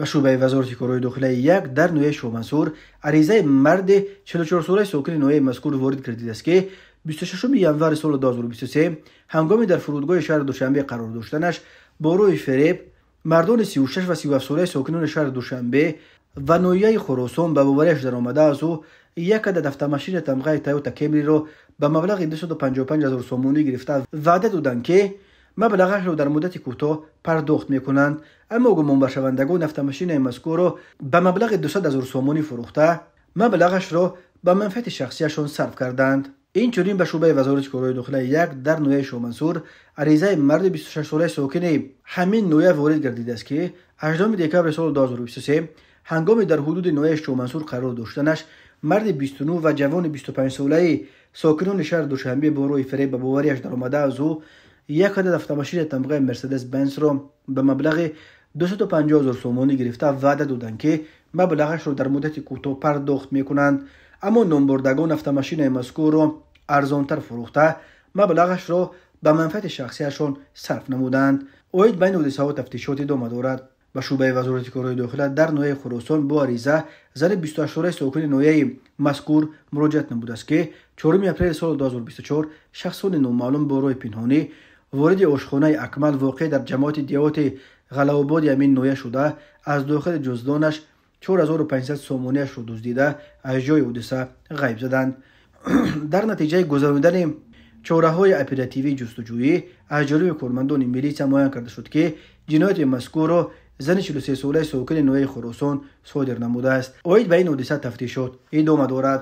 Ба шӯъбаи вазорати корҳои дохилаи 1 дар ноҳияи Шоҳмансур аризаи марди 44-солаи сокини ноҳияи мазкур ворид гардидааст, ки 26 январи соли 2023 ҳангоми дар фурудгоҳи шаҳри Душанбе қарор доштанаш бо роҳи фиреб мардони 36 ва 37-солаи сокинони шаҳри Душанбе ва ноҳияи Хуросон ба боварияш даромада аз ӯ як адад автомашини тамғаи Тойота Кемриро ба маблағи 255 ҳазор сомонӣ гирифта ваъда доданд, ки маблағашро дар муддати кӯтоҳ пардохт мекунанд. Аммо гумонбаршавандагон автомашинаи мазкурро ба маблағи 200 ҳазор сомонӣ фурӯхта маблағашро ба манфиати шахсияшон сарф карданд. Инчунин ба шӯъбаи вазорати корҳои дохилаи 1 дар ноҳияи Шоҳмансур аризаи марди 26-солаи сокини ҳамин ноҳия ворид гардидааст, ки 8 декабри соли 2023 ҳангоми дар ҳудуди ноҳияи Шоҳмансур қарор доштанаш марди 29 ва ҷавони 25-солаи сокинони шаҳри Душанбе бо роҳи фиреб ба боварияш даромада аз ӯ як адад автомашини тамғаи Мерседес Бенсро ба маблағи 250 ҳазор сомонӣ гирифта ваъда доданд, ки маблағашро дар муддати кӯтоҳ пардохт мекунанд. Аммо номбурдагон автомашинаи мазкурро арзонтар фурӯхта маблағашро ба манфиати шахсияшон сарф намуданд. Оид ба ин ҳодисаҳо тафтишот идома дорад. Ба шӯъбаи вазорати корҳои дохила дар ноҳияи Хуросон бо ариза зани 28-солаи сокини ноҳияи мазкур муроҷиат намудааст, ки 4 апрели соли 2024 шахсони номаълум бо роҳи пинҳонӣ вориди ошхонаи Акмал воқеъ дар ҷамоати деҳоти Ғалаободи ҳамин ноҳия шуда аз дохили ҷуздонаш 4500 сомониашро дуздида аз ҷои ҳодиса ғайб заданд. Дар натиҷаи гузаронидани чораҳои оперативии ҷустуҷӯӣ аз ҷониби кормандони милитсия муайян карда шуд, ки ҷинояти мазкурро зани 43-солаи сокини ноҳияи Хуросон содир намудааст. Оид ба ин ҳодиса тафтишот идома дорад.